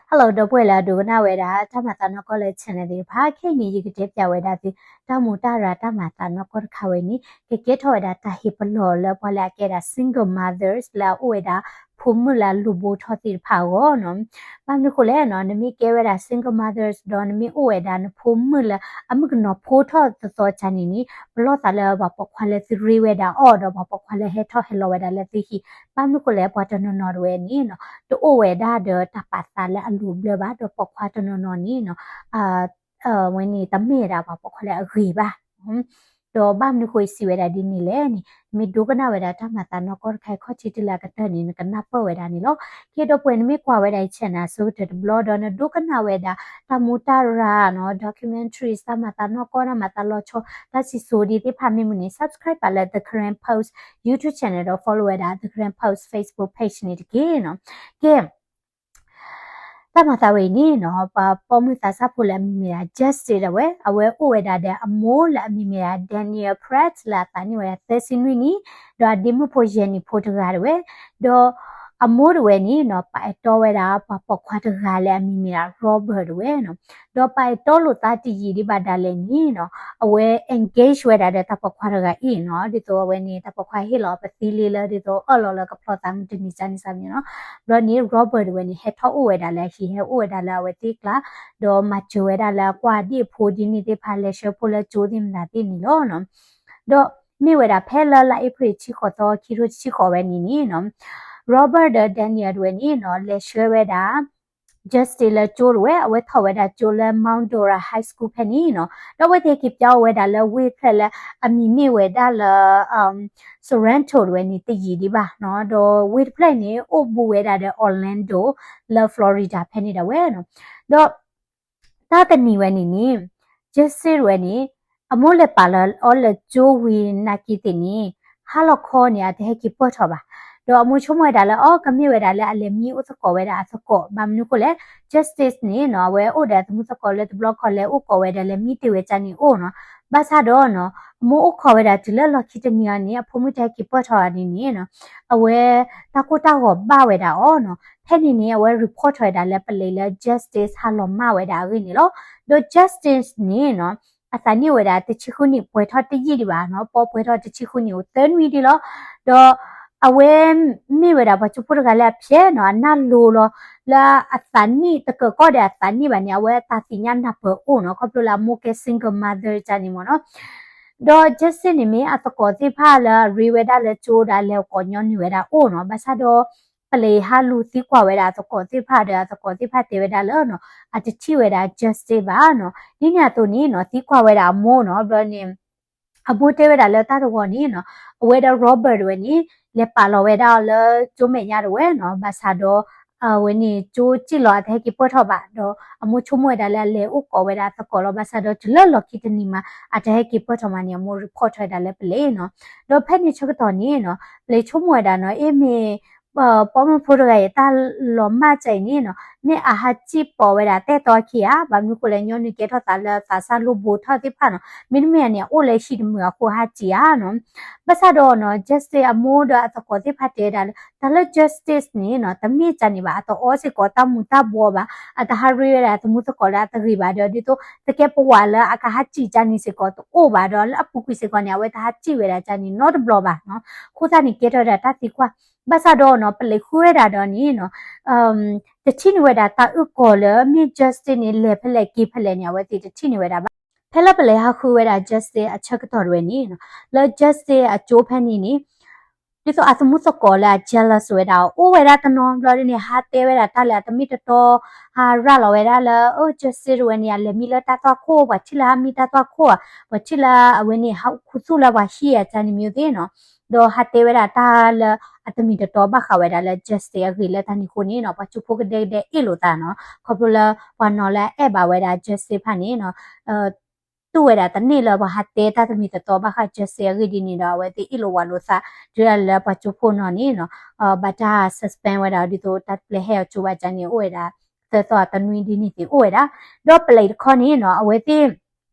Hello ဒီပုၢ်ဝဲၢ်လၢအဒိကနၣ်ဝဲဒၣ် တၢ်မၤသးနီၢ်ကီၢ်လၢ channel သ့ၣ်တဖၣ်, ခဲအံၤန့ၣ် ယကတဲပၠးဝဲဒၣ်သု တၢ်မူးတၢ်ရၤတၢ်မၤသးနီၢ်ကီၢ်တခါဝဲန့ၣ် ကကဲထီၣ်ဝဲဒၣ်တၢ်ဟ့ၣ်ပလီၢ်လၢပှၤလၢအကဲဒၣ် single mothers လၢအအိၣ်ဝဲဒၣ် ဖိမုၣ်လၢအလိၣ်ဘိထီၣ်သ့ၣ်တဖၣ်အဂီၢ်နီၤ. ဘၣ်မနုၤဃိလဲၣ်နီၤ, နမ့ၢ်ကဲဝဲဒၣ် single mothers ဒီးနမ့ၢ်အိၣ်ဝဲဒၣ်နဖိမုၣ်လၢ အမုၣ်ကနီၤဖိထီၣ်သသီကၢ်န့ၣ်န့ၣ် ပလီၢ်သးလၢပှၤပိာ်ခွါလၢသုရ့ဝဲဒၣ်အီၤ ဒီးပှၤပိာ်ခွါလၢဟဲထီၣ်ဟဲလီၤဝဲဒၣ်လၢသုဟံၣ်, ဘၣ်မနုၤဃိလဲၣ် ပှၤတနီၤနီၤတဝဲန့ၣ်နီၤ တအိၣ်ဝဲဒၣ်ဒီးတၢ်ပာ်သးလၢအလိၤဘျၢဘၣ်, ဒီးပိာ်ခွါတနီၤနီၤန့ၣ်နီၤ အဝဲန့ၣ်တမ့ၢ်ဝဲဒၣ်ပှၤပိာ်ခွါလၢအဂ့ၤဘၣ်. ဒီးဘၣ်မနုၤဃိယစံးဝဲဒၣ်ဒ်န့ၣ်လဲၣ်န့ၣ်, မ့ၢ်ဒိကနၣ်ဝဲဒၣ်တၢ်မၤသးနီၢ်ကီၢ်တခါအံၤ ခီၣ်ထံးတုၤလၢအကတၢၢ်န့ၣ် နကနၢ်ပၢၢ်ဝဲဒၣ်န့ၣ်လီၤ. ကဲဒီပုၢ်ဝဲၢ် နမ့ၢ်ကွၢ်ဝဲဒၣ်ယ channel အဆိကတၢၢ်တဘျီဒီး နဒိကနၣ်ဝဲဒၣ် တၢ်မူးတၢ်ရၤနီၤ documentaries တၢ်မၤသးနီၢ်ကီၢ် တၢ်မၤသးလီၤဆီ တၢ်စံၣ်စိၤဒ်သ့ၣ်တဖၣ်မ့ၢ်မုၢ်န့ၣ် subscribe ပာ်လၢ The Karen Post YouTube channel ဒီး follow ဝဲဒၣ် The Karen Post Facebook page န့ၣ်တက့ၢ်နီၤ. ကဲ တၢ်မၤသးဝဲအံၤန့ၣ်နီၤ ပှၤပိာ်မုၣ်သးစၢ်ဖိလၢအမံၤမ့ၢ်ဒၣ် Justice ဒၣ်ဝဲ အဝဲအိၣ်ဝဲဒၣ်ဒီးအမိၢ်လၢအမံၤမ့ၢ်ဒၣ် Daniel Pratt လၢအသးနံၣ်ဝဲဒၣ်သၢဆံနွံနံၣ်, ဒီးအဒ့မုၣ်ဖိယဲၢ်နံၣ်ဖိတဂၤဒၣ်ဝဲ, ဒီးအမိၢ်ဒၣ်ဝဲန့ၣ်နီၤ ပာ်အဲၣ်တီဝဲဒၣ်ပှၤပိာ်ခွါတဂၤလၢအမံၤမ့ၢ်ဒၣ် Robert ဒၣ်ဝဲနီၤ, ဒီးပာ်အဲၣ်တီလိာ်သးတယံာ်ဒံးဘၣ်ဒၣ်လဲာ်န့ၣ်နီၤ အဝဲ engage ဝဲဒၣ်ဒီးတၢ်ပိာ်ခွါတဂၤအံၤနီၤ, ဒ်သိးအဝဲန့ၣ် တၢ်ပိာ်ခွါဟ့ၣ်လီၤပသံလ့လၢဒ်သိးအၢၣ်လီၤလၢကဖျီသးမုၢ်တနံၤကၢ်န့ၣ်စ့ၢ်မ့ၢ်နီၤ, ဘျီန့ၣ် Robert ဒၣ်ဝဲန့ၣ် ဟဲထီၣ်အိၣ်ဝဲဒၣ်လၢအဟံၣ် ဟဲအိၣ်ဝဲဒၣ်လၢအဝဲသ့ၣ်ကျါ, ဒီးမၤစၢၤဝဲဒၣ်လၢအကွၢ်ဒ့ၣ်ဖိဒ်န့ၣ်သ့ၣ်တဖၣ် လဲၤဆှၢဖိလၢကၠိသ့ၣ်မတၤသ့ၣ်န့ၣ်လီၤနီၤ. ဒီးမ့ၢ်ဝဲဒၣ်ဖဲလၢလါအ့ဖြ့ၣ်တဆံဃိးသီ ခံထိတဆံဃိးဝဲန့ၣ်န့ၣ်နီၤ Robert ဒီး Daniel ဒၣ်ဝဲန့ၣ်နီၤ လဲၤဆှၢဝဲဒၣ် Justice လၢကၠိဒၣ်ဝဲ, အဝဲထီၣ်ဝဲဒၣ်ကၠိလၢ Mount Dora High School ဖဲန့ၣ်နီၤ, ဒီးအဝဲသ့ၣ်ဟဲက့ၤပၠီဝဲဒၣ်လၢဝ့ၢ်တဖျၢၣ်လၢအမံၤမ့ၢ်ဝဲဒၣ်လၢ Sorrento ဒၣ်ဝဲန့ၣ် တယံာ်ဒံးဘၣ်နီၤ, ဒီးဝ့ၢ်တဖျၢၣ်န့ၣ် အိၣ်ဘူးဝဲဒၣ်ဒီး Orlando လၢ Florida ဖဲန့ၣ်ဒၣ်ဝဲနီၤ, ဒီး တၢ်တနံၤဝဲန့ၣ်န့ၣ် Justice ဝဲန့ၣ် အမိၢ်လဲၤပာ်လီၤအီၤလၢကၠိဝံၤနာ်က့သ့ၣ်န့ၣ် ဟါလီၤခီန့ၣ် အတဟဲက့ၤပၢၢ်ထီၣ်ဘၣ်, ဒီးအမိၢ်ဆိကမိၣ်ဝဲဒၣ်လၢ အီ ကမ့ၢ်ဝဲဒၣ်လၢအလဲၤမံအိၣ်သကိးဝဲဒၣ်အသကိး, ဘၣ်မနုၤဃိလဲၣ် Justice န့ၣ်နီၤ အဝဲအိၣ်ဒီးအသမူသကိးလၢတဘျီခီလဲၤအိၣ်ကိးဝဲဒီး လဲၤမံတ့ၢ်ဝဲကၢ်န့ၣ်အိၣ်နီၤ, ဘၣ်ဆၣ်ဒီးနီၤ အမိၢ်အိၣ်ခိးဝဲဒၣ်တုၤလၢလီၢ်ခံတနံၤအံၤန့ၣ် အဖိမုၣ်တဟဲက့ၤပၢၢ်ထီၣ်ဘၣ်န့ၣ်န့ၣ်နီၤ အဝဲတၢ်ကိၢ်တၢ်ဂီၤဘၣ်ဝဲဒၣ်အီၤနီၤ, ဖဲန့ၣ်န့ၣ် အဝဲ report ထီၣ်ဝဲဒၣ်လၢပလံးလၢ Justice ဟးလီၤမၢ်ဝဲဒၣ်အဂ့ၢ်န့ၣ်လီၤ. ဒီး Justice န့ၣ်နီၤ အသးနံၣ်ဝဲဒၣ်တဆံဃုနံၣ် ပှဲၤထီၣ်တယံာ်ဒံးဘၣ်နီၤ, ပီပှဲၤထီၣ်တဆံဃုနံၣ်အိၣ်သၢနွံဒံးလီၤ, ဒီးအဝဲမ့ၢ်ဝဲဒၣ်ပှၤကၠိဖိတဂၤလၢအဖျဲၣ်နီၤ အနၢ်လိၤလီၤ လၢအသးနံၣ်တကၢးကီၢ်ဒီးအသးနံၣ်ဘၣ်န့ၣ် အဝဲအတၢ်သ့ၣ်ညါနၢ်ပၢၢ်အိၣ်နီၤ, ခီဖျိလၢအမိၢ်ကဲ single mother ကၢ်န့ၣ်မ့ၢ်နီၤ ဒီး Justice န့ၣ်မ့ၢ်အသကိးသ့ၣ်တဖၣ်လၢအရ့ဝဲဒၣ်လၢကၠိဒီးအလဲၤကိးညီနုၢ်ဝဲဒၣ်အိၣ်နီၤ, ဘၣ်ဆၣ်ဒီး ပလံးဟးလူၤသံကွၢ်ဝဲဒၣ်အသကိးသ့ၣ်တဖၣ်ဒီးအသကိးသ့ၣ်တဖၣ်တဲဝဲဒၣ်လၢနီၤ အတထံၣ်ဝဲဒၣ် Justice ဘၣ်နီၤ, ဒ်န့ၣ်အသိးန့ၣ်နီၤ သံကွၢ်ဝဲဒၣ်အမိၢ်နီၤ, ဘျီန့ၣ် အမိၢ်တဲဝဲဒၣ်လၢတၢ်တဂီၤန့ၣ်နီၤ အဝဲဒီး Robert ဝဲန့ၣ် လဲၤပာ်လီၤဝဲဒၣ်အီၤလၢကၠိမဲာ်ညါဒၣ်ဝဲနီၤ, ဘၣ်ဆၣ်ဒီး အဝဲန့ၣ်ကၠိစံၣ်လီၤအတဟဲက့ၤပၢၢ်ထီၣ်ဘၣ်, ဒီးအမိၢ်ဆိကမိၣ်ဝဲဒၣ်လၢအလဲၤအိၣ်ကိးဝဲဒၣ်အသကိးလီၤ, ဘၣ်ဆၣ်ဒီးတုၤလၢလီၢ်ခံတနံၤမး အတဟဲက့ၤပၢၢ်ထီၣ်မးန့ၣ် အမိၢ် report ထီၣ်ဝဲဒၣ်လၢပလံးနီၤ, ဒီးဖဲန့ၣ်ဆၢကတီၢ်န့ၣ်နီၤ ပလံးဆိကမိၣ်ဝဲဒၣ်နီၤ အ့ၣ်မ့ၢ် ပိာ်မုၣ်ဖိတဂၤအံၤတၢ်လီၤမၢ်ကၢ်အံၤန့ၣ်နီၤ မ့ၢ်အဟးစံၣ်ပိာ်ဝဲဒၣ်တဲတီခံဧါ, ဘၣ်မနုၤဃိလဲၣ် ညီနုၢ်ကဲထီၣ်သးလၢသးစၢ်လိၣ်ဘိထီၣ်သ့ၣ်တဖၣ်နီၤ, မ့တမ့ၢ်န့ၣ် အအိၣ်လၢဟံၣ်တမုာ်အဃိဟးစံၣ်ဧါနီၤ, ဘၣ်ဆၣ်ဒီးနီၤ Justice အမိၢ်ဒီးအသကိးသ့ၣ်တဖၣ်တဲဝဲဒၣ်လၢ တၢ်လၢ Justice န့ၣ်နီၤ တမ့ၢ်ကၢ်န့ၣ်ဘၣ် အတအီစ့ၢ်ကီးတၢ်မူၤတၢ်ဘှီးဘၣ်, အတဟးရ့ဝဲဒၣ်အသမူသကိးလၢအတဂ့ၤဘၣ်ဒီး ဒ်သိးသကဲပဝးလၢအကဟးစံၣ်ကၢ်န့ၣ်စ့ၢ်ကီးတအိၣ်ဘၣ်ဒီး လၢအပူၤကွံာ်စ့ၢ်ကီးန့ၣ် အဝဲတဟးစံၣ်ဝဲဒၣ်ကၢ်န့ၣ်နီတဘျီဘၣ်နီၤ, အဃိသတးန့ၣ် ကဲထီၣ်ဝဲဒၣ်တၢ်သံကွၢ်, ဘၣ်ဆၣ်ဒီးနီၤ ပလံးဃုဝဲဒၣ်ဒီးန့ၣ်နီၤ တထံၣ်န့ၢ်ဝဲဒၣ်တၢ်အုၣ်ကီၤလၢမ့ၢ် Justice န့ၣ် လဲၤဖဲလဲၣ်က့ၤဖဲလဲၣ်န့ၣ် အဝဲသ့ၣ်တထံၣ်န့ၢ်ဝဲဒၣ်ဘၣ်. ဖဲလၢပလံးဟးဃုဝဲဒၣ် Justice အဆၢကတီၢ်တဝဲန့ၣ်နီၤ လၢ Justice အကၠိဖဲန့ၣ်န့ၣ် ဒ်သိးအသမူသကိးလၢအ jealous ဝဲဒၣ် အိၣ်ဝဲဒၣ်တနီၤဘျီဒ်န့ၣ် ဟးတဲဝဲဒၣ်တၢ်လၢအတမ့ၢ်တတီ, ဟးရၤလီၤဝဲဒၣ်လၢ အိၣ် Justice တဝဲန့ၣ် အလဲၤမံလၢတၢ်သွၣ်ခိၣ်, ပှၤထံၣ်လၢဟးမံတၢ်သွၣ်ခိၣ်ဧါ, ပှၤထံၣ်လၢအဝဲန့ၣ် ဟးခူသူၣ်လၢပှၤဟံၣ်ဧါ ကၢ်န့ၣ်မ့ၢ်သ့ၣ်နီၤ, ဒီးဟးတဲဝဲဒၣ်တၢ်လၢအတမ့ၢ်တတီဘၣ်ဃးဝဲဒၣ်လၢ Justice အဂ့ၢ်လၢတၢ်န့ၣ်အဃိန့ၣ်နီၤ ပှၤကၠိဖိကဒဲကဒဲအ့ၣ်လိာ်သးနီၤ, ခီဖျိလၢပှၤနီၤလၢအအဲၣ်ဘၣ်ဝဲဒၣ် Justice တဖၣ်န့ၣ်နီၤ တူၢ်ဝဲဒၣ်တန့ၢ်လၢပှၤဟးတဲတၢ်တမ့ၢ်တတီဘၣ်ဃး Justice အဂ့ၢ်ဒ်န့ၣ်ဒီး အဝဲသ့ၣ်အ့ၣ်လိာ်ဝးလိာ်သး တုၤဒၣ်လၢပှၤကၠိဖိနီၤန့ၣ်နီၤ ဘၣ်တၢ် suspend ဝဲဒၣ် ဒ်သိးတၢ်တပျဲဟဲအီၤကၠိဘၣ်ကၢ်န့ၣ် အိၣ်ဝဲဒၣ် သၢသီအတနွံဒ်န့ၣ်သ့ၣ်အိၣ်ဝဲဒၣ်, ဒီးပလံးတခီန့ၣ်နီၤ အဝဲသ့ၣ်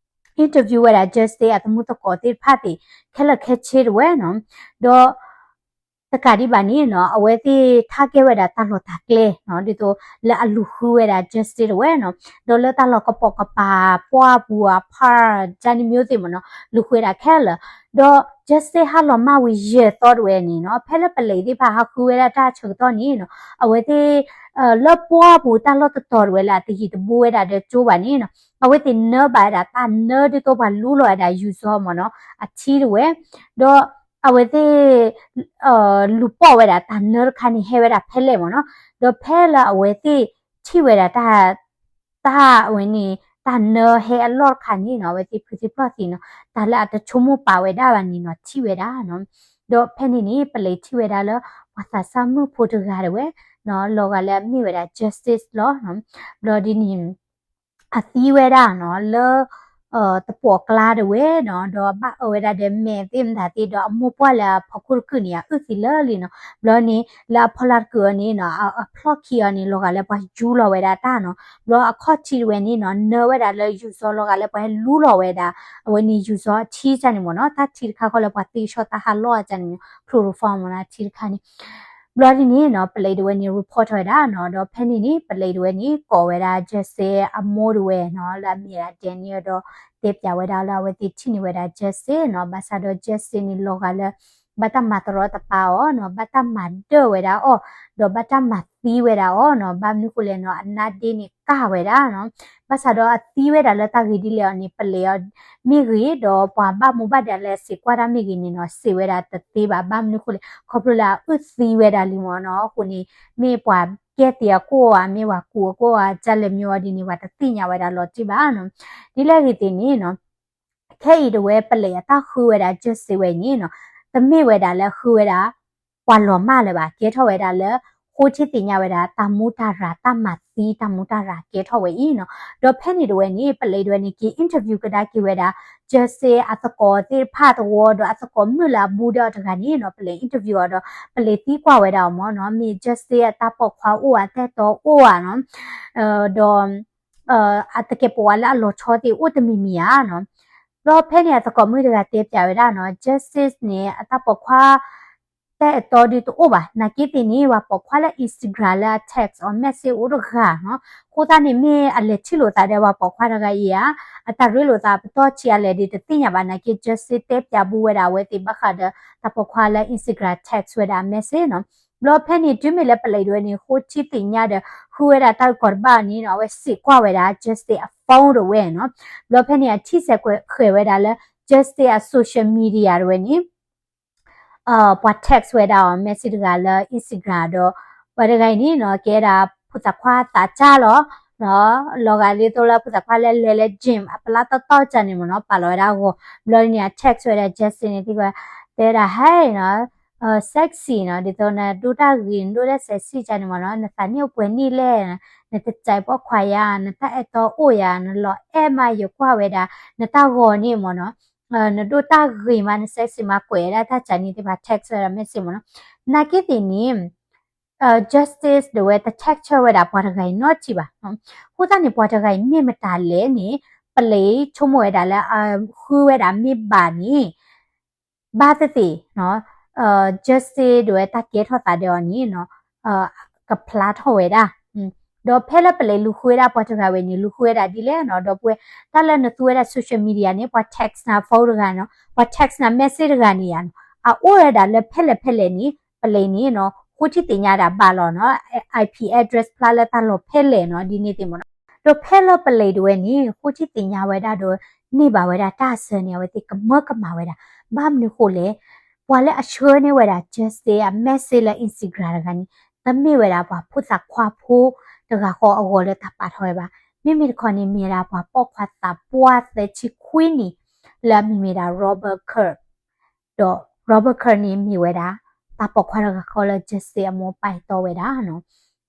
interview ဝဲဒၣ် Justice အသမူသကိးသ့ၣ်တဖၣ်သ့ၣ် ခဲလၢာ်ခဲဆ့တဝဲနီၤ, ဒီး တကးဒံးဘၣ်န့ၣ်နီၤ အဝဲသ့ၣ်ထါကဲဝဲဒၣ်တၢ်လီၢ်တၢ်ကျဲနီၤ ဒ်သိးလၢအလူၤဃုဝဲဒၣ် justice တဝဲနီၤ ဒီးလၢတၢ်လီၢ်ကပိာ်ကပၤ ပှၢ်ပူၤအဖါ ကန့ၣ်မ့ၢ်သ့ၣ်မ့ၢ်နီၤ လူၤဃုဝဲဒၣ်ခဲလၢာ် ဒီး justice ဟါလီၤမၢ်ဝံၤယဲၢ်သီတဝဲန့ၣ်နီၤ ဖဲလၢပလံးသ့ၣ်တဖၣ်ဟးဃုဝဲဒၣ်တၢ်ဆၢကတီၢ်န့ၣ်နီၤ အဝဲသ့ၣ် လၢပှၢ်ပူၤတၢ်လီၢ်တတီၤတဝဲလၢအတယံၤတဘူးဝဲဒၣ်ဒီးကၠိဘၣ်န့ၣ်နီၤ အဝဲသ့ၣ်နၢဘၣ်ဝဲဒၣ်တၢ်နၢဒ်သိးပှၤလူလီၤဝဲဒၣ် ယူၤစီၤမ့ၢ်နီၤ အထံတဝဲ ဒီးအဝဲသ့ၣ် လူၤပိာ်ဝဲဒၣ်တၢ်နၢတခါန့ၣ် ဟဲဝဲဒၣ်ဖဲလဲၣ်မ့ၢ်နီၤ ဒီးဖဲလၢအဝဲသ့ၣ်ထံၣ်ဝဲဒၣ်တၢ် တၢ်ဝဲန့ၣ် တၢ်နၢဟဲအလီၢ်တခါန့ၣ်နီၤ အဝဲသ့ၣ်ဖုသ့ၣ်ပျီၢ်သ့ၣ်နီၤ တၢ်လၢအတဆိကမိၣ်ပာ်ဝဲဒၣ်ဘၣ်န့ၣ်နီၤ ထံၣ်ဝဲဒၣ်နီၤ ဒီးဖဲန့ၣ်န့ၣ် ပလံးထံၣ်ဝဲဒၣ်လၢ ပှၤသးစၢ်မုၣ်ဖိတဂၤတဝဲနီၤ လီၤဂာ်လၢအမ့ၢ်ဝဲဒၣ် justice လီၤနီၤ ဘျီဒ်န့ၣ် အသံဝဲဒၣ်နီၤ လၢ တပိာ်ကျါတဝဲနီၤ ဒီးဘၣ်အၢဝဲဒၣ်ဒီးမဲာ်သ့ၣ်မတၤသ့ၣ် ဒီးအမိၢ်ပှၢ်လၢအဖီခိၣ်တကုာ်န့ၣ် အအုၣ်သံလၢလံနီၤ ဘျီန့ၣ် လၢအဖီလာ်တကုာ်အီၤန့ၣ်နီၤ အဖျီၣ်ခံအီၤန့ၣ် လီၤဂာ်လၢပှၤယူလီၤဝဲဒၣ်တၢ်နီၤ ဘျီအခီၣ်ထံးတဝဲန့ၣ်နီၤ နၢဝဲဒၣ်လၢယူၤစီၤ လီၤဂာ်လၢပှၤဟဲလူလီၤဝဲဒၣ် အဝဲန့ၣ်ယူၤစီၤအထံကန့ၣ်မ့ၢ်နီၤ တၢ်ထံတခါဃီလၢပှၤသ့ဆီၣ်တၢ်ဟးလီၢ်အကန့ၣ် chloroform မ့ၢ်နီၤ အထံတခါန့ၣ် ဘျီဒ်န့ၣ်နီၤ ပလံးတဝဲန့ၣ် report ထီၣ်ဝဲဒၣ်နီၤ ဒီးဖဲန့ၣ်န့ၣ် ပလံးတဝဲန့ၣ် ကိးဝဲဒၣ် Jesse အမိၢ်တဝဲနီၤ လၢအမ့ၢ်ဒၣ် Daniel ဒီး တဲပၠးဝဲဒၣ်လၢအဝဲသ့ၣ်ထံၣ်န့ၢ်ဝဲဒၣ် Jesse နီၤ ဘၣ်ဆၣ်ဒီး Jesse န့ၣ် လီၤဂာ်လၢ ဘၣ်တၢ်မၤတရီတပါအီၤနီၤ ဘၣ်တၢ်မၤဒၢၣ်ဝဲဒၣ်အီၤ ဒီးဘၣ်တၢ်မၤသံဝဲဒၣ်အီၤနီၤ ဘၣ်မနုၤဃိလဲၣ်နီၤ အနါဒ့န့ၣ်ကၢ်ဝဲဒၣ်နီၤ ဘၣ်ဆၣ်ဒီးအသံဝဲဒၣ်လၢတၢ်ဂ့ၢ်ဒ်လဲၣ်အီၤန့ၣ် ပလံးအီၤ မ့ၢ်ဂ့ၤ ဒီးပှၤဘၣ်မူဘၣ်ဒါလၢစံးကွၢ်တၢ်မ့ၢ်ဂ့ၤန့ၣ်နီၤ စံးဝဲဒၣ်တသ့ဘၣ် ဘၣ်မနုၤဃိလဲၣ် ခီဖျိလၢအအုၣ်သံဝဲဒၣ်လံမ့ၢ်နီၤ အဃိန့ၣ် မ့ၢ်ပှၤကဲသံအကိၣ်ဧါ မ့ၢ်ပှၤကူးအကိၣ်ဧါ ကလဲၤမ့ၢ်ဝဲဒ်န့ၣ် ပှၤတသ့ၣ်ညါဝဲဒၣ်လီၤတံၢ်ဘၣ်နီၤ ဒ်လဲၣ်ဂ့ၤသ့ၣ်န့ၣ်နီၤ ခဲအံၤတဝဲပလံးအတၢ်ဃုဝဲဒၣ် Jesse ဝဲအံၤန့ၣ်နီၤ တမ့ၢ်ဝဲဒၣ်လၢဃုဝဲဒၣ် ပှၤလီၤမၢ်လၢၤဘၣ် ကဲထီၣ်ဝဲဒၣ်လၢ ဃိထံသ့ၣ်ညါဝဲဒၣ် တၢ်မူတၢ်ရၤ တၢ်မၤသံ တၢ်မူတၢ်ရၤကဲထီၣ်ဝဲအံၤနီၤ ဒီးဖဲန့ၣ်တဝဲန့ၣ် ပလံးတဝဲန့ၣ် က့ၤ interview ကဒါက့ၤဝဲဒၣ် Jesse အသကိးသ့ၣ်တဖၣ်တဝီ ဒီးအသကိးမုၣ်လၢအဘူးဒီးအီၤတဂၤန့ၣ်နီၤ ပလံး interview အီၤဒီး ပလံးသံကွၢ်ဝဲဒၣ်အီၤမ့ၢ်နီၤ မ့ၢ် Jesse အတၢ်ပိာ်ခွါအိၣ်ဧါ တၢ်အဲၣ်တီအိၣ်ဧါနီၤ ဒီး အတကဲးပဝးလၢအလီၤဆီသ့ၣ်အိၣ်တမံၤမံၤဧါနီၤ ဒီးဖဲန့ၣ်အသကိးမုၣ်တဂၤတဲပၠးဝဲဒၣ်နီၤ Jesse န့ၣ် အတၢ်ပိာ်ခွါ တၢ်အဲၣ်တီဒုးတအိၣ်ဘၣ် နာ်က့သ့ၣ်န့ၣ် ပှၤပိာ်ခွါလၢ Instagram လၢအ text or message အိၣ်တဂၤနီၤ အဃိသတးန့ၣ် မ့ၢ်အလဲၤထံၣ်လိာ်သးဒီးပှၤပိာ်ခွါတဂၤအံၤဧါ အတၢ်ရ့လိာ်သးပတီၢ်ဆံးအလဲၣ်ဒီးတသ့ၣ်ညါဘၣ် နာ်က့ Jesse တဲပၠးဘူးဝဲဒၣ်အဝဲသ့ၣ်ဘၣ်ဃးဒီး တၢ်ပိာ်ခွါလၢ Instagram text ဝဲဒၣ် message နီၤ ဘျီဖဲန့ၣ် တုၤမ့ၢ်လၢပလံးတဝဲန့ၣ် ဃိထံသ့ၣ်ညါဒီး ဃုဝဲဒၣ်တၢ်ဂ့ၢ်ကီတဘၣ်န့ၣ်နီၤ အဝဲစံးကွၢ်ဝဲဒၣ် Jesse အ phone တဝဲနီၤ ဘျီဖဲန့ၣ် အထံၣ်ဆဲးဃဲးဝဲဒၣ်လၢ Jesse အ social media တဝဲန့ၣ် ပှၤ text ဝဲဒၣ်အီၤ message တဂၤလၢ Instagram ဒီး ပှၤတဂၤအံၤန့ၣ်နီၤ ကဲဒၣ်ဖိသၣ်ခွါသးစၢ်လီၤ လီၤဂာ်ဒ်သိးလၢဖိသၣ်ခွါလၢလဲၤလၢ gym အပလါတီတီကန့ၣ်မ့ၢ်နီၤ ပာ်လီၤဝဲဒၣ်အဂီၤ ဘျီန့ၣ် အ text ဝဲဒၣ် Jesse န့ၣ်သံကွၢ် တဲဝဲဒၣ် ဟဲနီၤ sexy နီၤ ဒ်သိးနဒိၣ်တၢ်ဂ့ၤ နဒိၣ်တၢ် sexy ကန့ၣ်မ့ၢ်နီၤ နသးန့ၣ်အိၣ်ပှဲၤနံၣ်လဲၣ် နတစဲးပိာ်ခွါယၤ နတၢ်အဲၣ်တီအိၣ်ယၤ နလီၤအဲၣ်မး ယကွၢ်ဝဲဒၣ် နတၢ်ဂီၤန့ၣ်မ့ၢ်နီၤ နဒိၣ်တၢ်ဂ့ၤမး န sexy မး ကွဲးဒၣ်တၢ်ကန့ၣ်သ့ၣ်တဖၣ် text ဝဲဒၣ် message မ့ၢ်နီၤ နာ်က့သ့ၣ်န့ၣ် Jesse ဒၣ်ဝဲတ text ဝဲဒၣ်ပှၤတဂၤအံၤနီတထံၣ်ဘၣ် အဃိသတးန့ၣ် ပှၤတဂၤအံၤမ့ၢ်မတၤလဲၣ်န့ၣ် ပလံးဆိကမိၣ်ဝဲဒၣ်လၢ ဃုဝဲဒၣ်မ့ၢ်ဘၣ်န့ၣ် ဘၣ်သ့ၣ်သ့ၣ် Jesse ဒၣ်ဝဲတၢ်ကဲထီၣ်သးဒီးအီၤန့ၣ် ကဖျါထီၣ်ဝဲဒၣ် ဒီးဖဲလၢပလံးလူၤဃုဝဲဒၣ်ပှၤတဂၤဝဲန့ၣ် လူၤဃုဝဲဒၣ်ဒ်လဲၣ်နီၤ ဒီပုၢ်ဝဲၢ် တၢ်လၢနသူဝဲဒၣ် social media န့ၣ် ပှၤ text နၤ phone တဂၤနီၤ ပှၤ text နၤ message တဂၤန့ၣ်ယါနီၤ အအိၣ်ဝဲဒၣ်လၢဖဲလဲၣ်ဖဲလဲၣ်န့ၣ် ပလံးန့ၣ်နီၤ ဃိထံသ့ၣ်ညါဒၣ်ဘၣ်လီၤနီၤ IP address ဖျါလၢတၢ်လီၢ်ဖဲလဲၣ်နီၤ ဒ်န့ၣ်သ့ၣ်မ့ၢ်နီၤ ဒီးဖဲလၢပလံးဒၣ်ဝဲန့ၣ် ဃိထံသ့ၣ်ညါဝဲဒၣ်ဒီး န့ၢ်ဘၣ်ဝဲဒၣ်တၢ်အဆၢန့ၣ် အဝဲသ့ၣ်ကမၢကမၣ်ဝဲဒၣ် ဘၣ်မနုၤဃိလဲၣ် ပှၤလၢအဆှၢန့ၢ်ဝဲဒၣ် Jesse အ message လၢ Instagram တဂၤန့ၣ် တမ့ၢ်ဝဲဒၣ်ပှၤဖိသၣ်ခွါဖိတဂၤဃီအဂီၢ်လၢတၢ်ပာ်ထီၣ်ဝဲဘၣ် မ့မ့ၢ်တခီန့ၣ် မ့ၢ်ဝဲဒၣ်ပှၤပိာ်ခွါသးပှၢ်သၢဆံခွံနံၣ် လၢအမံၤမ့ၢ်ဒၣ် Robert Kirk ဒီး Robert Kirk န့ၣ်မ့ၢ်ဝဲဒၣ် တၢ်ပိာ်ခွါတဂၤဃီလၢ Jesse အမိၢ်ပာ်တီဝဲဒၣ်နီၤ.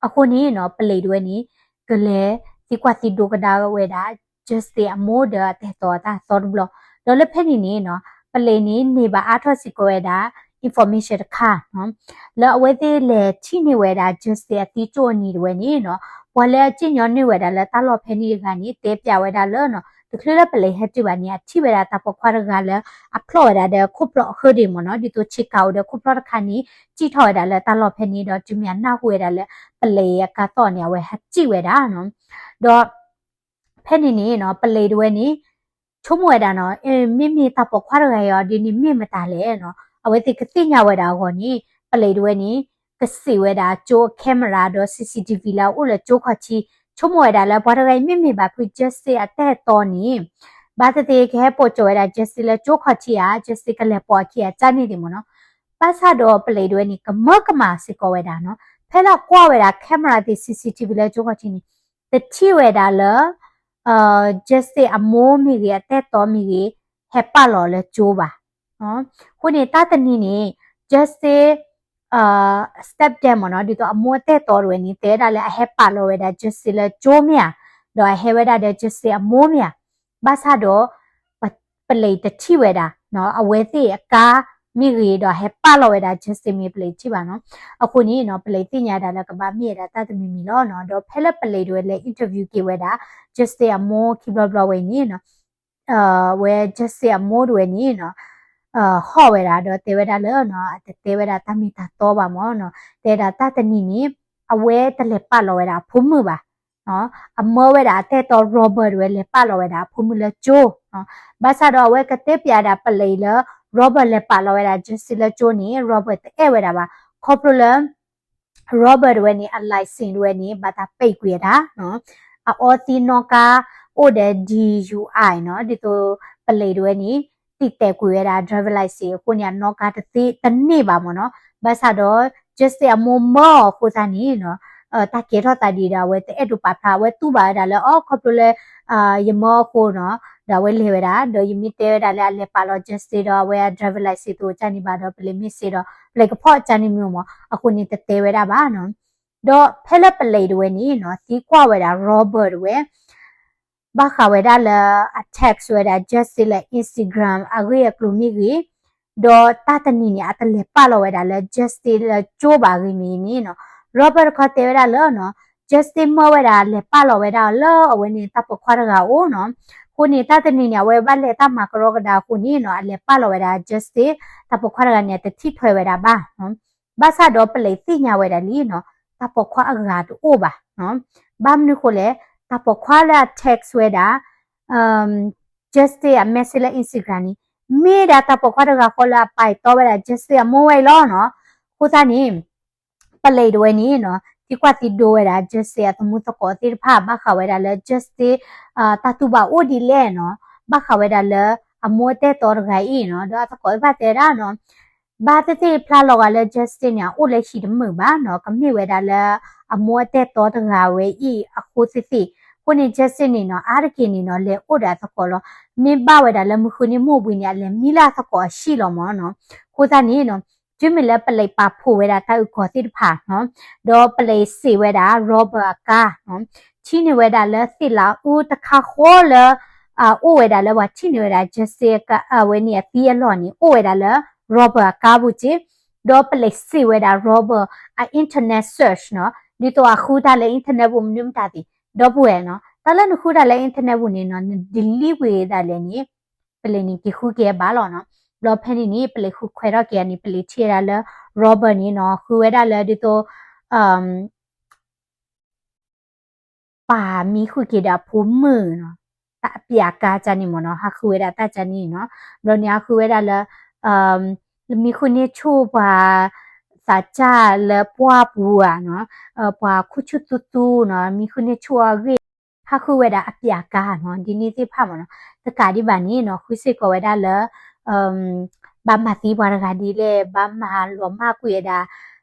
အဃိန့ၣ်နီၤ ပလံးဒၣ်ဝဲန့ၣ် ကလဲၤသံကွၢ်သံဒိကဒါဝဲဒၣ် Jesse အမိၢ်ဒီးအတၢ်အဲၣ်တီအတၢ်သီတဘျီ, ဒီးလၢဖဲန့ၣ်န့ၣ်နီၤ ပလံးန့ၣ်န့ၢ်ဘၣ်အါထီၣ်စ့ၢ်ကီးဝဲဒၣ် information တခါနီၤ လၢအဝဲသ့ၣ်လဲၤထံၣ်န့ၢ်ဝဲဒၣ် Jesse အသံကၠိၣ်အနံၤဒၣ်ဝဲန့ၣ်နီၤ ပှၤလၢအစံၣ်ညီၣ်န့ၢ်ဝဲဒၣ်လၢတၢ်လီၢ်ဖဲန့ၣ်တဂၤန့ၣ် တဲပျးဝဲဒၣ်လၢနီၤ တချုးလၢပလံးဟဲတုၤဘၣ်န့ၣ် အထံၣ်ဝဲဒၣ်တၢ်ပိာ်ခွါတဂၤလၢ အဖျီၣ်ဝဲဒၣ်ဒီးခိၣ်ဖျီၣ်အဃၢဒံးမ့ၢ်နီၤ, ဒ်သိးဆ့ကၤအိၣ်ဒီးခိၣ်ဖျီၣ်တခါန့ၣ် စံၣ်ထီၣ်ဝဲဒၣ်လၢတၢ်လီၢ်ဖဲန့ၣ် ဒီးတုၤမ့ၢ်အနၢ်ဟူဝဲဒၣ်လၢ ပလံးအကါသီၣ်န့ၣ် အဝဲဟးစံၣ်ဝဲဒၣ်နီၤ. ဒီး ဖဲန့ၣ်န့ၣ်နီၤ ပလံးတဝဲန့ၣ် ဆိကမိၣ်ဝဲဒၣ်နီၤ, မ့မ့ၢ်တၢ်ပိာ်ခွါတဂၤအံၤ ဒ်န့ၣ်မ့ၢ်မတၤလဲၣ်နီၤ, အဝဲသ့ၣ်ကသ့ၣ်ညါဝဲဒၣ်အဂီၢ်န့ၣ် ပလံးတဝဲန့ၣ် ကစံးဝဲဒၣ်ကၠိ camera ဒီး CCTV လၢအအိၣ်လၢကၠိခီၣ်ထံး, ဆိကမိၣ်ဝဲဒၣ်လၢပှၤတဂၤအံၤမ့မ့ၢ်ဘၣ်ဖု Justin အတၢ်အဲၣ်တီန့ၣ် ဘၣ်သ့ၣ်သ့ၣ်ကဟဲပိာ်ကၠီဝဲဒၣ် Justin လၢကၠိခီၣ်ထံးဧါ, Justin ကလဲၤပိာ်အခံဧါ ကန့ၣ်သ့ၣ်မ့ၢ်နီၤ. ဘၣ်ဆၣ်ဒီးပလံးတဝဲန့ၣ် ကမၢကမၣ်စ့ၢ်ကီးဝဲဒၣ်နီၤ, ဖဲလၢကွၢ်ဝဲဒၣ် camera သ့ၣ် CCTV လၢကၠိခီၣ်ထံးန့ၣ် တထံၣ်ဝဲဒၣ်လၢ Justin အမိၢ်မ့ၢ်ဂ့ၤ အတၢ်အဲၣ်တီမ့ၢ်ဂ့ၤ ဟဲပာ်လီၤလၢကၠိဘၣ်. အဃိန့ၣ် တၢ်တနံၤန့ၣ် Justin stepdad မ့ၢ်နီၤ, ဒ်သိးအမိၢ်အတၢ်အဲၣ်တီတဝဲန့ၣ် တဲဝဲဒၣ်လၢအဟဲပာ်လီၤဝဲဒၣ် Justin လၢကၠိမ့ၢ်ဧါ, ဒီးအဟဲဝဲဒၣ်ဒီး Justin အမိၢ်မ့ၢ်ဧါ. ဘၣ်ဆၣ်ဒီး ပလံးတထံၣ်ဝဲဒၣ်နီၤ, အဝဲသ့ၣ်အကါမ့ၢ်ဂ့ၤ ဒီးဟဲပာ်လီၤဝဲဒၣ် Justin မ့ၢ် ပလံးတထံၣ်ဘၣ်နီၤ. အဃိန့ၣ်နီၤ ပလံးသ့ၣ်ညါဒၣ်လၢကဘၣ်မ့ၢ်ဝဲဒၣ်တၢ်တမံၤမံၤလီၤနီၤ. ဒီးဖဲလၢပလံးတဝဲလဲၤ interview က့ၤဝဲဒၣ် Justin အမိၢ်ခံဘျီဘျီဝဲအံၤန့ၣ်နီၤ, ဝဲ Justin အမိၢ်တဝဲန့ၣ်နီၤ ဟီၣ်ဝဲဒၣ်ဒီးတဲဝဲဒၣ်လၢနီၤ အတတဲဝဲဒၣ်တၢ်မ့ၢ်တၢ်တီဘၣ်မ့ၢ်နီၤ, တဲဒၣ်တၢ်တနံၤန့ၣ် အဝဲတလဲၤပာ်လီၤဝဲဒၣ်အဖိမုၣ်ဘၣ် အမၢဝဲဒၣ်အတၢ်အဲၣ်တီ Robert တဝဲ လဲၤပာ်လီၤဝဲဒၣ်အဖိမုၣ်လၢကၠိ, ဘၣ်ဆၣ်ဒီးအဝဲကတဲပၠးဒၣ်ပလံးလၢ Robert လဲၤပာ်လီၤဝဲဒၣ် Justin လၢကၠိန့ၣ် Robert တအဲၣ်ဝဲဒၣ်ဘၣ်, ခီဖျိလၢ Robert တဝဲန့ၣ် အ license တဝဲန့ၣ် ဘၣ်တၢ်ပိတ်ကွံာ်ဝဲဒၣ် အအီသံနီၣ်ကါ အိၣ်ဒီး D U I နီၤ, ဒ်သိးပလံးတဝဲန့ၣ် တံာ်တဲာ်ကွံာ်ဝဲဒၣ် driver license အဃိန့ၣ် အနီၣ်ကါတသ့တန့ၢ်ဘၣ်မ့ၢ်နီၤ. ဘၣ်ဆၣ်ဒီး Justin အမိၢ်မၢအီၤအဃိသတးန့ၣ်နီၤ, တၢ်ကဲထီၣ်သးဒ်ဒီး အဝဲတအဲၣ်ဒိးပာ်ဖျါ, အဝဲတူၢ်ဘၣ်ဝဲဒၣ်လၢ အိ ခီဖျိလၢ ယမၢအဃိနီၤ, ဒီးအဝဲလဲၤဝဲဒၣ်, ဒီးယမ့ၢ်တဲဝဲဒၣ်လၢအလဲၤပာ်လီၤ Justin ဒီးအဝဲအ driver license တအိၣ်ကန့ၣ်ဘၣ်ဒီး ပလံးမ့ၢ်စံးဒီး ပလံးကဖီၣ်ကန့ၣ်မ့ၢ်မ့ၢ်, အဃိန့ၣ်တတဲဝဲဒၣ်ဘၣ်နီၤ. ဒီးဖဲလၢပလံးတဝဲန့ၣ်နီၤ သံကွၢ်ဝဲဒၣ် Robert တဝဲ ဘၣ်ဃးဝဲဒၣ်လၢအ text ဝဲဒၣ် Justin လၢ Instagram အဂ့ၢ်အကျိၤမ့ၢ်ဂ့ၤ, ဒီးတၢ်တနံၤန့ၣ် အတလဲၤပာ်လီၤဝဲဒၣ်လၢ Justin လၢကၠိဘၣ်အဂ့ၢ်မ့ၢ်ဂ့ၤန့ၣ်နီၤ, Robert တခီတဲဝဲဒၣ်လၢနီၤ Justin မၢဝဲဒၣ်လဲၤပာ်လီၤဝဲဒၣ်အီၤလၢအဝဲန့ၣ်တၢ်ပိာ်ခွါတဂၤအအိၣ်နီၤ. အဃိန့ၣ် တၢ်တနံၤန့ၣ် အဝဲဘၣ်လဲၤတၢ်မၤကရီကဒါအဃိန့ၣ်နီၤ အလဲၤပာ်လီၤဝဲဒၣ် Justin တၢ်ပိာ်ခွါတဂၤန့ၣ် အတထံၣ်ထွဲဝဲဒၣ်ဘၣ် ဘၣ်ဆၣ်ဒီးပလံးသ့ၣ်ညါဝဲဒၣ်လံနီၤ, တၢ်ပိာ်ခွါအဂၤတအိၣ်ဘၣ်. ဘၣ်မနုၤဃိလဲၣ်, တၢ်ပိာ်ခွါလၢအ text ဝဲဒၣ် Justin အ message လၢ Instagram န့ၣ် မ့ၢ်ဒၣ်တၢ်ပိာ်ခွါတဂၤဃီလၢအပာ်တီဝဲဒၣ် Justin အမိၢ်ဝဲအံၤလီၤနီၤ. အဃိသတးန့ၣ် ပလံးတဝဲန့ၣ်နီၤ သံကွၢ်သံဒိဝဲဒၣ် Justin အသမူသကိးသ့ၣ်တဖၣ် ဘၣ်ဃးဝဲဒၣ်လၢ Justin တၢ်တူၢ်ဘၣ်အိၣ်ဒ်လဲၣ်နီၤ, ဘၣ်ဃးဝဲဒၣ်လၢအမိၢ်အတၢ်အဲၣ်တီတဂၤအံၤနီၤ, ဒီးအသကိးသ့ၣ်တဖၣ်တဲဒၣ်နီၤ ဘၣ်သ့ၣ်သ့ၣ်ဖျါလီၤဂာ်လၢ Justin န့ၣ် အအိၣ်လၢဟံၣ်တမုာ်ဘၣ်နီၤ, ကမ့ၢ်ဝဲဒၣ်လၢအမိၢ်အတၢ်အဲၣ်တီတဂၤဝဲအံၤအဃိသ့ၣ်သ့ၣ်, အဃိန့ၣ် Justin န့ၣ်နီၤ အါတက့ၢ်န့ၣ်နီၤ လဲၤအိၣ်ဒီးအသကိးလီၤ. မ့ၢ်ဘၣ်ဝဲဒၣ်လၢမုၢ်ဃုနံၤမိၢ်ဘှံးန့ၣ် အလဲၤမံလၢအသကိးအဟံၣ်လီၤမ့ၢ်နီၤ. အဃိသတးန့ၣ်နီၤ တုၤမ့ၢ်လၢပလံးပာ်ဖှိၣ်ဝဲဒၣ်တၢ်အုၣ်ကီၤသ့ၣ်တဖၣ်နီၤ, ဒီးပလံးစံးဝဲဒၣ် Robert အကါနီၤ, ထံၣ်န့ၢ်ဝဲဒၣ်လၢသ့ၣ်လးအူတခါဃီလၢ အိၣ်ဝဲဒၣ်လၢပှၤထံၣ်န့ၢ်ဝဲဒၣ် Justin အဝဲန့ၣ်အသံအလီၢ်န့ၣ် အိၣ်ဝဲဒၣ်လၢ Robert အကါပူၤက့ၤ, ဒီးပလံးစံးဝဲဒၣ် Robert အ internet search နီၤ, ဒ်သိးအဃုတၢ်လၢ internet ပူၤမနုၤမတၤသ့ၣ်, ဒီပုၢ်ဝဲၢ်နီၤ, တၢ်လၢနဃုတၢ်လၢ internet ပူၤန့ၣ်နီၤ န delete ဝံၤဒၣ်လဲာ်န့ၣ် ပလံးန့ၣ်က့ၤဃုက့ၤအဘၣ်လီၤနီၤ. ဘျီဖဲန့ၣ်န့ၣ် ပလံးဃုခွဲးထီၣ်က့ၤန့ၣ် ပလံးထံၣ်ဝဲဒၣ်လၢ Robert န့ၣ်နီၤ ဃုဝဲဒၣ်လၢဒ်သိး ပာ်မံဃုာ်က့ၤဒီးအဖိမုၣ်နီၤ, တၢ်အပျးကါကန့ၣ်မ့ၢ်နီၤ, ဟးဃုဝဲဒၣ်တၢ်ကန့ၣ်နီၤ. ဘျီန့ၣ် ဟးဃုဝဲဒၣ်လၢ မံဃုာ်န့ၢ်ဆူၣ်ပှၤသးစၢ်လၢပှၢ်ပူၤဧါနီၤ, ပှၤခူၣ်ဆူၣ်သူသူနီၤ, မံဃုာ်န့ၢ်ဆူၣ်အဂ့ၢ် ဟးဃုဝဲဒၣ်အပျးကါနီၤ, ဒ်န့ၣ်သ့ၣ်တဖၣ်မ့ၢ်နီၤ. တကးဒံးဘၣ်န့ၣ်နီၤ ဃုစ့ၢ်ကီးဝဲဒၣ်လၢ ဘၣ်မၤသံပှၤတဂၤဒ်လဲၣ်, ဘၣ်မၤလီၤမၢ်ကွံာ်ဝဲဒၣ်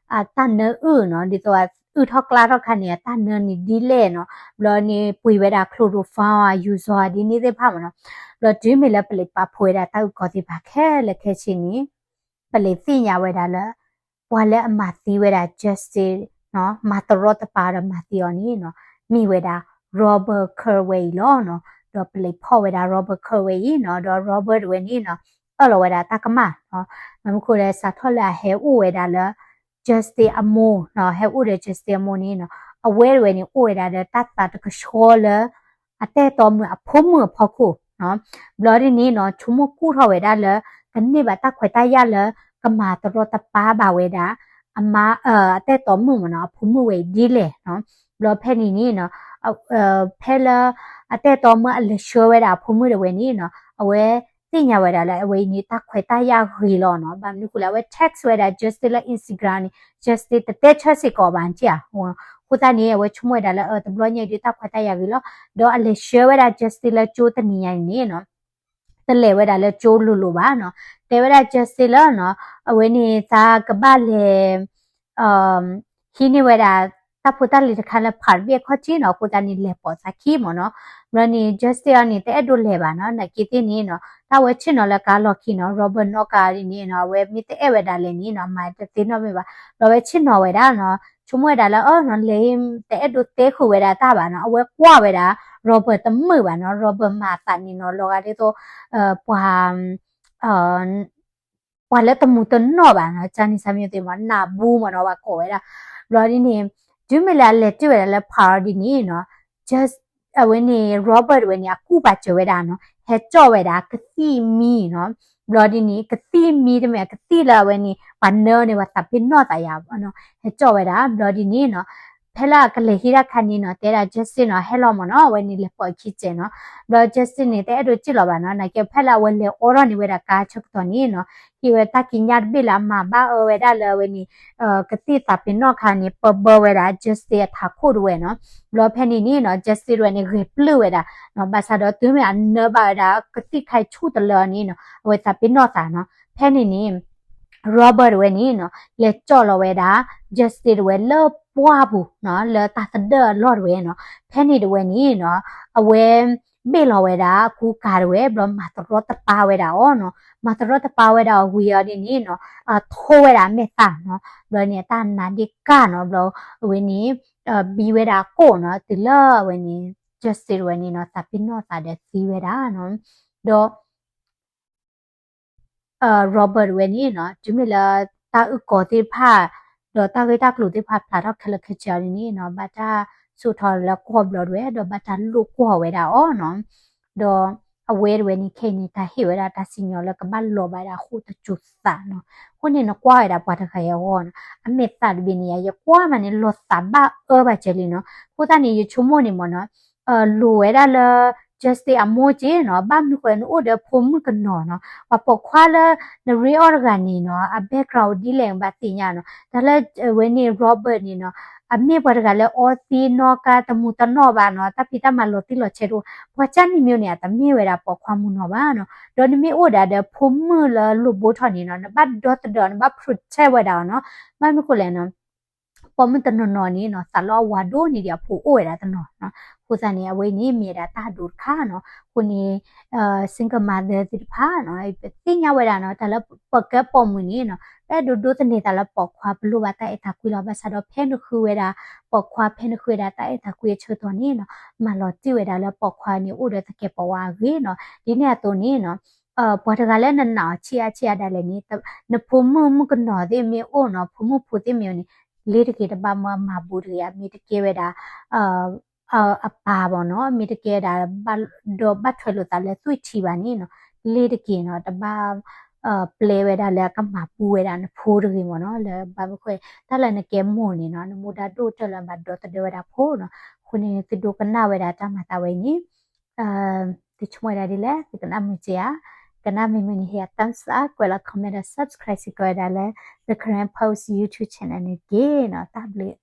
တၢ်နၢအုၣ်နီၤ, ဒ်သိးအုၣ်ထီၣ်ကျါထီၣ်ခါန့ၣ် အတၢ်နၢန့ၣ်ဒ်လဲၣ်နီၤ. ဘျီန့ၣ် ပှ့ၤဝဲဒၣ် chloroform အယူၤစီၤ ဒ်န့ၣ်သ့ၣ်တဖၣ်မ့ၢ်နီၤ. ဘျီတုၤမ့ၢ်လၢပလံးပာ်ဖှိၣ်ဝဲဒၣ်တၢ်အုၣ်ကီၤသ့ၣ်တဖၣ်ခဲလၢာ်ခဲဆ့န့ၣ် ပလံးသ့ၣ်ညါဝဲဒၣ်လၢ ပှၤလၢအမၤသံဝဲဒၣ် Justin နီၤ, မၤတရီတပါဒီးမၤသံအီၤန့ၣ်နီၤ, မ့ၢ်ဝဲဒၣ် Robert Kerr ဝဲအံၤလီၤနီၤ. ဒီးပလံးဖီၣ်ဝဲဒၣ် Robert Kerr ဝဲအံၤနီၤ, ဒီး Robert တဝဲန့ၣ်နီၤ အၢၣ်လီၤဝဲဒၣ်တၢ်ကမၣ်နီၤ. မ့ၢ်မနုၤဃိလဲၣ် စးထီၣ်လၢအဟဲအိၣ်ဝဲဒၣ်လၢ Justin အမိၢ်နီၤ, ဟဲအိၣ်ဒီး Justin အမိၢ်န့ၣ်နီၤ, အဝဲတဝဲန့ၣ် အိၣ်ဝဲဒၣ်ဒီးတၢ်သးတကဆှီလၢ အတၢ်အဲၣ်တီမုၣ်အဖိမုၣ်အဖီခိၣ် ဘျီဒ်န့ၣ်နီၤ ဆိကမိၣ်ကူၣ်ထီၣ်ဝဲဒၣ်လၢ ကန့ၢ်ဘၣ်တၢ်ခွဲးတၢ်ယာ်လၢ ကမၤတရီတပါဘၣ်ဝဲဒၣ် အမါ အတဲတီမုၣ်မ့ၢ်နီၤ အဖိမုၣ်ဝဲအံၤဒ်လဲၣ်နီၤ. ဘျီဖဲန့ၣ်န့ၣ်နီၤ ဖဲလၢ အတဲတီမုၣ်အလဲၤဆှၢဝဲဒၣ်အဖိမုၣ်တဝဲန့ၣ်နီၤ အဝဲသ့ၣ်ညါဝဲဒၣ်လၢအဝဲအံၤန့ၣ် တၢ်ခွဲးတၢ်ယာ်ဂ့ၤလီၤနီၤ. ဘၣ်မနုၤဃိလဲၣ် အဝဲ text ဝဲဒၣ် Justin လၢ Instagram န့ၣ် Justin တတဲဆၢစ့ၢ်ကီးဘၣ်က့ဧါ. အဃိသတးန့ၣ် အဝဲဆိကမိၣ်ဝဲဒၣ်လၢ အတဘျီညါအံၤဒုးတၢ်ခွဲးတၢ်ယာ်ဂ့ၤလီၤ. ဒီးအလဲၤဆှၢဝဲဒၣ် Justin လၢကၠိတနံၤညါန့ၣ်နီၤ တလဲၤဝဲဒၣ်လၢကၠိလိၤလိၤဘၣ်နီၤ. တဲဝဲဒၣ် Justin လၢနီၤ အဝဲန့ၣ်သးကဘၣ်လဲၤ ဟံးန့ၢ်ဝဲဒၣ် တၢ်ဖိတၢ်လံၤတခါလၢ ဖးတဘ့ၣ်အခီၣ်ထံးနီၤ အဃိသတးန့ၣ် လဲၤပိာ်သးခံမ့ၢ်နီၤ. ဘျီန့ၣ် Justin အံၤန့ၣ် တအဲၣ်ဒိးလဲၤဘၣ်နီၤ နာ်က့သ့ၣ်န့ၣ်နီၤ တၢ်ဝဲဆ့ၣ်နီၤလၢကါလီၢ်ခံနီၤ Robert နီၣ်ကါဒ်န့ၣ်နီၤ အဝဲမ့ၢ်တအဲၣ်ဝဲဒၣ်လဲၣ်န့ၣ်နီၤ မၤတသ့နီတမံၤဘၣ်. ဘျီဝဲဆ့ၣ်နီၤဝဲဒၣ်နီၤ ဆိကမိၣ်ဝဲဒၣ်လၢ အၢနီၤ လဲၤ တအဲၣ်ဒိးတဲဃုာ်ဝဲဒၣ်တၢ်ဘၣ်နီၤ အဝဲကွၢ်ဝဲဒၣ် Robert တမုာ်ဘၣ်နီၤ Robert မၤသးန့ၣ်နီၤ လီၤဂာ်ဒ်သိး ပှၤ ပှၤလၢတမူတနီၣ်ဘၣ်နီၤ ကန့ၣ်စၢ်မ့ၢ်သ့ၣ်မ့ၢ် နးဘူးမ့ၢ်နီၤ ပှၤကိးဝဲဒၣ်. ဘျီဒ်န့ၣ် တုၤမ့ၢ်လၢအလဲၤတုၤဝဲဒၣ်လၢ ဖးအီၤဒ်န့ၣ်နီၤ Justin အဝဲန့ၣ် Robert ဝဲန့ၣ် အကူၣ်ပာ်စၢၤဝဲဒၣ်နီၤ ဟဲကၠီၣ်ဝဲဒၣ်ကသံၣ်မံနီၤ. ဘျီဒ်န့ၣ် ကသံၣ်မံတမ့ၢ် ကသံၣ်လၢအဝဲန့ၣ် ပှၤနၢန့ၣ် ပှၤသးပ့ၤနီၣ်သးယၤနီၤ ဟဲကၠီၣ်ဝဲဒၣ်. ဘျီဒ်န့ၣ်နီၤ ဖဲလၢအကလဲၤဟံးတၢ်ခါန့ၣ်နီၤ တဲဒၣ် Justin နီၤ ဟဲလီၤမ့ၢ်နီၤ အဝဲန့ၣ်လဲၤပိာ်အခံစဲးနီၤ. ဘျီ Justin န့ၣ် တအဲၣ်ဒိးစံၣ်လီၤဘၣ်နီၤ နာ်က့ဖဲလၢအဝဲလဲၤအိးထီၣ်န့ၢ်ဝဲဒၣ်ကါဆၢကတီၢ်န့ၣ်နီၤ ဟံးဝဲတၢ်ကံးညာ်တဘ့ၣ်လၢအမၤဘၣ်အၢဝဲဒၣ်လၢအဝဲန့ၣ် ကသံၣ်သးပ့ၤနီၣ်ခါန့ၣ် ပၢဘၢဝဲဒၣ် Justin အထးခိၣ်တဝဲနီၤ. ဘျီဖဲန့ၣ်န့ၣ်နီၤ Justin တဝဲန့ၣ် ဂဲၤပျုၢ်ဝဲဒၣ်နီၤ ဘၣ်ဆၣ်ဒီးတုၤမ့ၢ်အနၢဘၣ်ဝဲဒၣ် ကသံၣ်ခါဆူၣ်တလၢန့ၣ်နီၤ အဝဲသးပ့ၤနီၣ်သးနီၤ. ဖဲန့ၣ်န့ၣ် Robert တဝဲန့ၣ်နီၤ လဲၤကၠီၣ်လီၤဝဲဒၣ် Justin တဝဲလၢပှၢ်ပူၤနီၤ လၢတၢ်သဒၢအလီၢ်တဝဲနီၤ. ဖဲန့ၣ်တဝဲန့ၣ်နီၤ အဝဲ ဘ့ၣ်လီၤဝဲဒၣ်အကူကၤတဝဲ ဘျီမၤတရီတပါဝဲဒၣ်အီၤနီၤ. မၤတရီတပါဝဲဒၣ်အီၤဝံၤအီၤဒ်န့ၣ်နီၤ ထိဝဲဒၣ်အမဲာ်သၣ်နီၤ. ဘျီန့ၣ် အတၢ်နါဒ့ၣ်ကၢ်နီၤ ဘျီအဝဲန့ၣ် ဘံဝဲဒၣ်အကိၣ်နီၤ တုၤလၢအဝဲန့ၣ် Justin တဝဲန့ၣ်နီၤ သးပ့ၤနီၣ်သးဒီးသံဝဲဒၣ်နီၤ. ဒီး Robert တဝဲန့ၣ်နီၤ တုၤမ့ၢ်လၢတၢ်အုၣ်ကီၤသ့ၣ်တဖၣ် ဒီးတၢ်ဂ့ၢ်တၢ်ကျိၤသ့ၣ်တဖၣ်ဖျါထီၣ်ခဲလၢာ်ခဲဆ့အီၤဒ်န့ၣ်နီၤ ဘၣ်တၢ်စိာ်ထီၣ်လၢကွီၢ်ဘျီတဝဲ ဒီးဘၣ်တၢ်လိာ်ကွီၢ်ဝဲဒၣ်အီၤနီၤ. ဒီးအဝဲတဝဲန့ၣ်ခဲအံၤန့ၣ် တၢ်ဟ့ၣ်ဝဲဒၣ်တၢ်စံၣ်ညီၣ်လၢကဘၣ်လီၤဘၣ်ဒၣ်အဃိတစိၤသးနီၤ. အဃိန့ၣ် နကွၢ်ဝဲဒၣ်ပှၤတဂၤအံၤအဂီၢ်နီၤ အမဲာ်သၣ်တဘ့ၣ်န့ၣ် ယကွၢ်မးန့ၣ် လီၤသးဘၣ်အၢဘၣ်ကဲလံနီၤ. အဃိသတးန့ၣ် ယဆိကမိၣ်န့ၣ်မ့ၢ်နီၤ လိၣ်ဝဲဒၣ်လၢ Justin အမိၢ်က့နီၤ ဘၣ်မနုၤဃိနအိၣ်ဒီးဖိမုၣ်ကနီၤနီၤ ပှၤပိာ်ခွါလၢ နရ့အီၣ်တဂၤန့ၣ်နီၤ အ background ဒ်လဲၣ်ဘၣ်သ့ၣ်ညါနီၤ တၢ်လၢအဝဲန့ၣ် Robert န့ၣ်နီၤ အမ့ၢ်ပှၤတဂၤလၢအီသံနီၣ်ကါတမူတနီၣ်ဘၣ်နီၤ တၢ်ဖံးတၢ်မၤလီၤတံၢ်လီၤဆဲးတအိၣ် ပှၤကၢ်န့ၣ်မ့ၢ်န့ၣ် အတမ့ၢ်ဝဲဒၣ်ပိာ်ခွါမုၢ်နီၤဘၣ်နီၤ. ဒီးနမ့ၢ်အိၣ်ဒၣ်ဒီးဖိမုၣ်လၢလိၣ်ဘိထီၣ်န့ၣ်နီၤ နဘၣ်ဒီသဒၢ နဘၣ် protect ဝဲဒၣ်အီၤနီၤ ဘၣ်မနုၤဃိလဲၣ်နီၤ ပိာ်မုၣ်တနီၤနီၤန့ၣ်နီၤ သးလီအဝၤဒိၣ်န့ၢ်ဒံးအဖိအိၣ်ဝဲဒၣ်တနီၤနီၤ. အဃိသတးန့ၣ် အဝဲန့ၣ်မ့ၢ်ဒၣ်တၢ်ဒိးတခါနီၤ. အဃိန့ၣ် single mother သ့ၣ်တဖၣ်နီၤ ပသ့ၣ်ညါဝဲဒၣ်နီၤ တၢ်လၢပကဲပိာ်မုၣ်န့ၣ်နီၤ ပအဲၣ်ဒိးဒိသန့ၤသးလၢပိာ်ခွါ ပလိၣ်ဘၣ်တၢ်အဲၣ်တၢ်ကွံလီၤ. ဘၣ်ဆၣ်ဒီးဖဲနဃုဝဲဒၣ်ပိာ်ခွါ ဖဲနဃုဝဲဒၣ်တၢ်အဲၣ်တၢ်ကွံအဆၢကတီၢ်န့ၣ်နီၤ မၤလီၤတံၢ်ဝဲဒၣ်လၢပိာ်ခွါန့ၣ် အိၣ်ဒီးသကဲးပဝးအဂ့ၢ်နီၤ. ဒ်န့ၣ်အသိးန့ၣ်နီၤ ပှၤတဂၤလၢနနာ်အီၤဆံးအါဆံးအါဒၣ်လဲာ်န့ၣ် နဖိမုၣ်မုၣ်ကနီၤသ့ၣ်မ့ၢ်အိၣ်နီၤ ဖိမုၣ်ဖိသ့ၣ်မ့ၢ်အိၣ်န့ၣ် လ့ၤတက့ၤ တဘၣ်မၤမၤဘူးတဂ့ၤ မ့ၢ်တကဲဝဲဒၣ် အပၢ်ဘၣ်နီၤ မ့ၢ်တကဲဒၣ် ဒီးဘၣ်ထွဲလိာ်သးလၢသွံၣ်ထံဘၣ်န့ၣ်နီၤ လ့ၤတက့ၤနီၤ တဘၣ် ပျဲဝဲဒၣ်လၢအကမၤဘူးဝဲဒၣ်နဖိတဂ့ၤမ့ၢ်နီၤ လၢဘၣ်မနုၤဃိ တၢ်လၢနကဲမိၢ်န့ၣ်နီၤ နမူဒါဒိၣ်ကတၢၢ်လၢဘၣ်ဒီသဒၢဝဲဒၣ်ဖိနီၤ. အဃိန့ၣ် သုဒိကနၣ်ဝဲဒၣ်တၢ်မၤသးဝဲအံၤန့ၣ် သုဆိကမိၣ်ဝဲဒၣ်ဒ်လဲၣ် သုကနၣ်မုာ်က့ၤဧါ. ကနၣ်မုာ်မုာ်န့ၣ် ဟ့ၣ်ယၤ thumbs up ကွဲးလီၤ comment ဒီး subscribe စ့ၢ်ကီးဝဲဒၣ်လၢ The Karen Post YouTube channel န့ၣ်တက့ၢ်နီၤ. တၢ်ဘျုး